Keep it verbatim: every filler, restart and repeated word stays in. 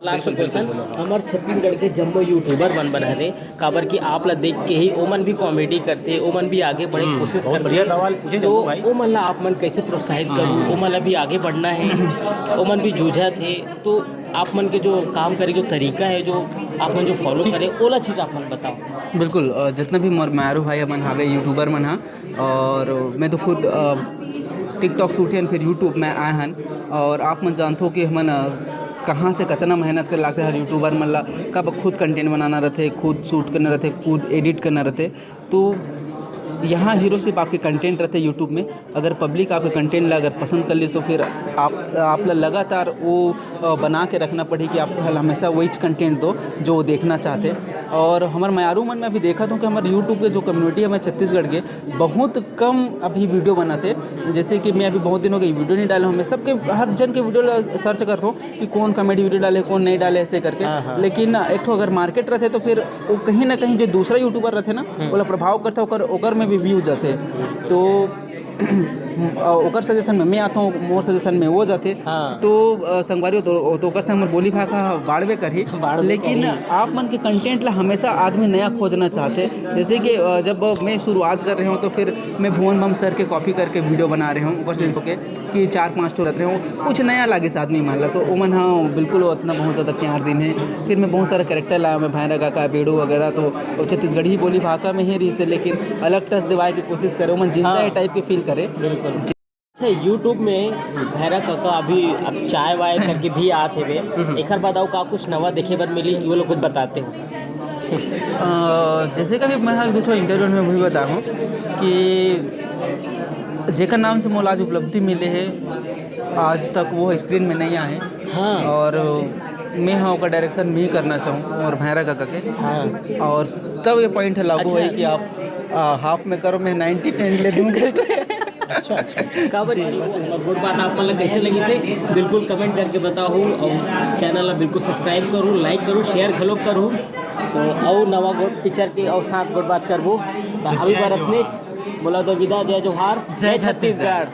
Last question, हमर छत्तीसगढ़ के जम्मो यूट्यूबर मन बर हरे, काबर कि आप ला देख के ही ओमन भी कॉमेडी करथे, ओमन भी आगे बढ़े के कोशिश करथे। बहुत बढ़िया सवाल पूछे तो जम्मो भाई। ओमन ला आप मन कैसे प्रोत्साहित करू? ओमन ला भी आगे बढ़ना है, ओमन भी जूझत हे, तो आप मन के जो काम करे जो तरीका है, जो आप मन जो फॉलो करे, ओला चीज आप मन बताओ। बिल्कुल, अ, जितना भी मोर मारू भाई मन हावे यूट्यूबर मन हा, और मैं तो खुद, अ, TikTok से उठे हन, फिर YouTube में आए हन, और आप मन जानथो कि हमन, अ, कहाँ से कतना मेहनत करे लागथे हर यूट्यूबर मन ला। कब खुद कंटेंट बनाना रहथे, खुद शूट करना रहथे, खुद एडिट करना रहथे। तो यहाँ हीरो सिर्फ आपके कंटेंट रहथे यूट्यूब में। अगर पब्लिक आपके कंटेंट ला अगर पसंद कर लिस, तो फिर आप, आप ला लगातार वो, अ, बना के रखना पड़ी कि आप हमेशा वही कंटेंट दो जो वो देखना चाहते। और हमारे मयारू मन में अभी देखा था कि हमारे यूट्यूब के जो कम्युनिटी है हमारे छत्तीसगढ़ के, बहुत कम अभी वीडियो बनाते। जैसे कि मैं अभी बहुत दिन हो गए वीडियो नहीं डाला हूँ। मैं सबके, हर जन के वीडियो ला सर्च करता हूँ कि कौन कॉमेडी वीडियो डाले, कौन नहीं डाले, ऐसे करके। हाँ, हाँ। लेकिन एक ठो अगर मार्केट रहते तो फिर वो कहीं ना कहीं जो दूसरा यूट्यूबर रहते ना, हम्म। ओला प्रभाव करते, ओकर, ओकर में भी व्यूज आते। तो अ, ओकर सजेशन में मैं आता हूँ, मोर सजेशन में वो जाते। हाँ। तो, अ, संगवारी हो तो, तो ओकर से हमर बोली भाखा बाढ़बे करही। बाढ़बे लेकिन करही। आप मन के कंटेंट ला हमेशा आदमी नया खोजना चाहते। जैसे कि, अ, जब मैं शुरुआत कर रहे हूँ तो फिर मैं भुवन बम सर के कॉपी करके वीडियो बना रहे हूँ, ओकर से के कि चार पाँच ठो रहते हो, कुछ नया लागे से आदमी मन ला, तो ओमन ह बिल्कुल ओतना बहुत ज़्यादा प्यार दिन है। फिर मैं बहुत सारा कैरेक्टर लाया, मैं भैरा काका, बेड़ू वगैरह, तो छत्तीसगढ़ी बोली भाखा में ही रही से, लेकिन अलग टच दिवाए की कोशिश करे, ओमन जिंदा हाँ। है टाइप के फील करे। बिल्कुल। अच्छा, यूट्यूब में भैरा काका अभी अब चाय वाय करके भी आत हेवे, हम्म। एकर बाद अउ का कुछ नवा देखे बर मिली, वो लोग कुछ बताते हो? अ, जैसे कि अभी मैं दूसरा इंटरव्यू में भी बता हूँ कि जेकर नाम से मोला आज उपलब्धि मिले है, आज तक वो स्क्रीन में नहीं आए। हाँ। और मैं हाँ ओकर डायरेक्शन भी करना चाहूँ और भैरा काका के। हाँ। और तब ये पॉइंट लागू अच्छा। है कि आप, आ, हाफ में करो, मैं नाइंटी टेन ले दूँ करके। अच्छा, अच्छा, अच्छा। काबर जी। कि हमर गोठ बात आप मन ला कैसे लगिस हे, बिल्कुल कमेंट करके बताहू, और चैनल ला बिल्कुल सब्सक्राइब करू, लाइक करू, शेयर घलो करू। तो अउ नवा गोठ पिक्चर के और साथ गोठ बात करबो। तो अभी बर अतनेच, मोला दो विदा, जय जोहार, जय जय छत्तीसगढ़। छत्तीसगढ़।